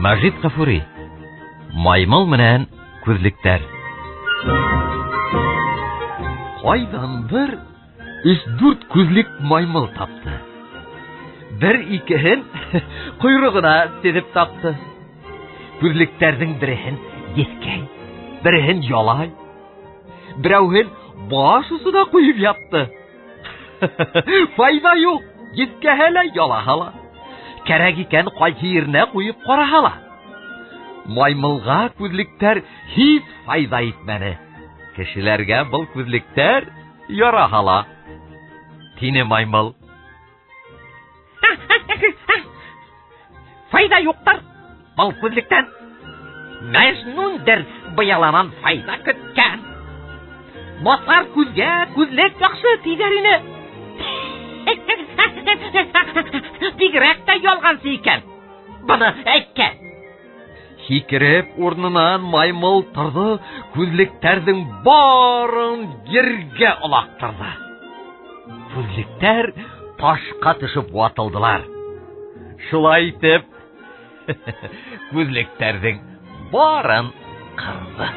Мәжит Ғафури. Маймыл менән күҙлектәр. Ҡайҙандыр өс-дүрт күҙлек маймыл тапты. Бер икеһен ҡойроғона теҙеп таҡты. Күҙлектәрҙең береһен еҫкәй, береһен ялай, берәүһен баш осона ҡуйып ятты. Файҙа юҡ, еҫкәһә лә, ялаһа ла. Кәрәк икән ҡайһы еренә ҡуйып ҡараһа ла. Маймылға күҙлектәр һис файҙа итмәне. Кешеләргә был күҙлектәр яраһа ла. Тине маймыл. Файҙа юҡтыр был күҙлектән. Мәжнүндер быяланан файҙа көткән. Насар күҙгә күҙлек яҡшы тиҙәр ине. Бигерәк тә ялғансы икән. Быны әйткән. Һикереп урынынан маймыл торҙо, күҙлектәрҙең барын ергә олаҡтырҙы. Күҙлектәр ташҡа төшөп ватылдылар. Шулай итеп, күҙлектәрҙең барын ҡырҙы.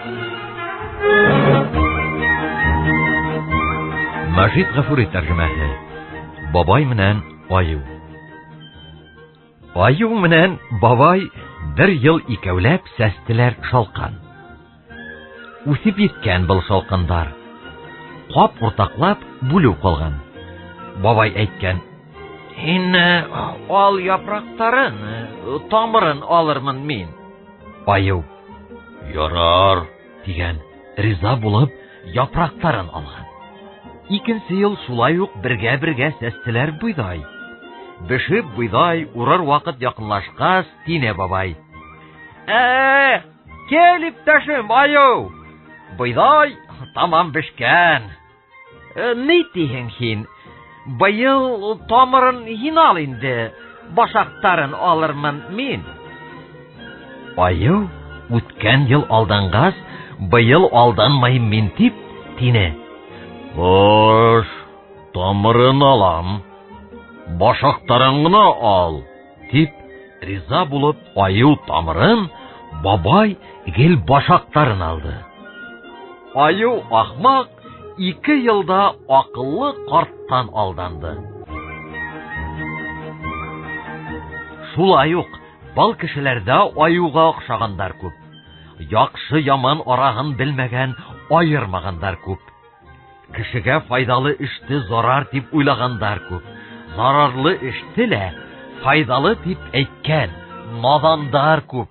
Мәжит Ғафури тәржемәһе. Бабай менән айыу. Айыу менән бабай бер йыл икәүләп сәстеләр шалҡан. Үҫеп еткән был шалҡандар. Ҡап уртаҡлап бүлеү ҡалған. Бабай әйткән: "Һин ал япраҡтарын, тамырын алырмын мин." Айыу: "Ярар", тигән. Риза булып, япраҡтарын алған. Икенсе йыл шулай уҡ бергә-бергә сәстеләр бойҙай. Бешеп бойҙай урыр ваҡыт яҡынлашҡас, тине бабай: "Ә, кил, иптәшем айыу, бойҙай тамам бешкән. Ни тиһең һин? Быйыл тамырын һин ал инде, башаҡтарын алырмын мин." Айыу үткән йыл алданғас, быйыл алданмайым мин тип, тине: "Хуш, тамырын алам, башаҡтарын ғына ал", тип риза булып айыу тамырын, бабай гел башаҡтарын алды. Айыу ахмаҡ 2 йылда аҡыллы ҡарттан алданды. Шулай уҡ был кешеләрҙә айыуға оҡшағандар күп. Яҡшы яман араһын белмәгән, айырмағандар күп. Кешегә файҙалы эште зарар тип уйлағандар күп. Зарарлы эште лә файҙалы тип әйткән наҙандар күп.